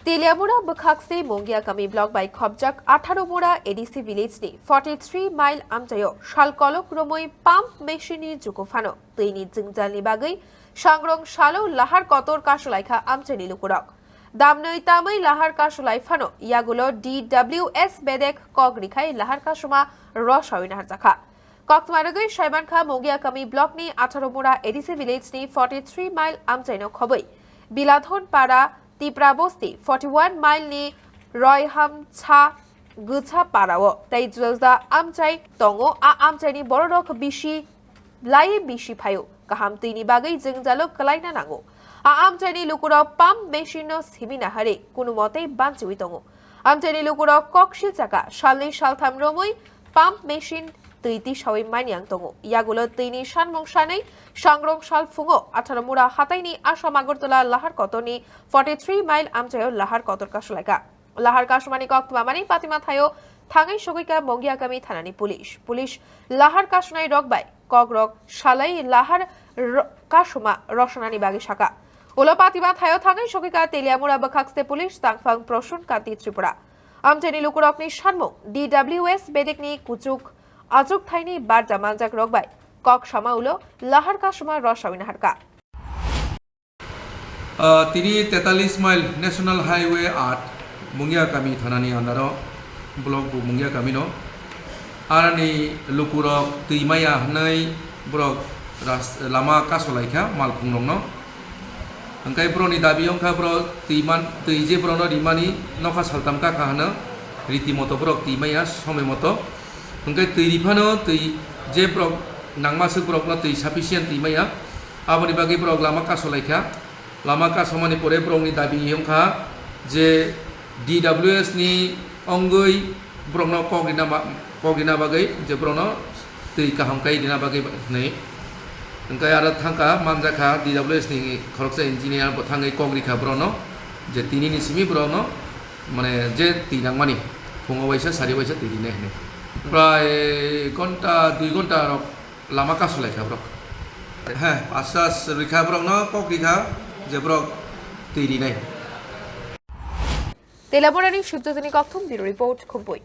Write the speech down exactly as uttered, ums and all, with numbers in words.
Teliamura bwkhakse Mongiakami block bai khopjak atharo mura A D C village ni forty three mile amchaio sal kolok romwi pump machine ni juko phano twi ni jwngjal ni bagwi sangrong salo lahar kotor kasulaikha amchaini lukurok. Damnwi tamwi lahar kasulai phano yagulo D W S bedek kok rikhai lahar kasuma rosawina harjakha. Koktma rwgwi saimankha Mongiakami block ni atharo mura A D C village ni forty three mile amchaino khobwi Biladhon para Tipra bosti forty one mile ni Roihamcha Gwcha parao tei juda juda amchai tongo. A amchaini bororok bisi lai bisi phaio, kaham twini bagwi jwngjalo kwlaina nango. A amchaini lukurok pump machine no simi nahari kunu mote banchiwi tongo. Amchaini lukurok kok silchaka salni saltham romwi pump machine twi tisawi manyang tongo. Yagulo twini sanmung sanwi sangrong sal phungo atharo mura hataini Assam Agartala lahar kotorni forty three mile amchaio lahar kotor kasulaikha. Lahar kasumani kok twmamani patima thaio thangwi sogwikha Mongiakami thanani police. Police lahar kasunai rok bai kokrok salai lahar ro-, kasuma rosanani bagwi saka. Ulo patima thaio thangwi sogwikha Teliamura bwkhakste police tangphang Prosun Kanti Tripura. Amchaini lukurokni sanmung D W S bedekni kuchuk achuk thaini barja manjak rok bai kok sama ulo lahar kasuma rosawina harka. Ah, tini tetalis mile National Highway aat Mungiakami thanani andaro block bo Mungiakami no. Arani lukurok twi maya hwnwi borok ras-, lama kasolaikha malkhungrokno. Hwnkhe borokni dabi wngkha borok twi man, twi je borokno rimani nokha saltam kakha hwno, riti moto borok twi maya somoi moto. Hwnkhe twi riphano twi je borok nangma swk borokno twi sufficient twi maya. Aboni bagwi borok lama kasolaikha. Lama kasomani pore borokni dabi wngkha je D W S ni wngwi borokno kok rina ba-, kok rina bagwi je borokno twi kaham kai rina bagwi hwnwi. Hwnkhe aro thangkha manjakha D W S ni khoroksa engineer bo thangwi kok rikha borokno je tinini simi borokno mane je twi nangmani phungo waisa sari waisa twi rinai hwnwi. Prai ghonta dui ghonta rok lama kasulaikha borok. He, asas rikha borokno kok rikha je borok twi rinai. Teliamurani Shibjotini Kokthum, Bureau Report, Khumpui.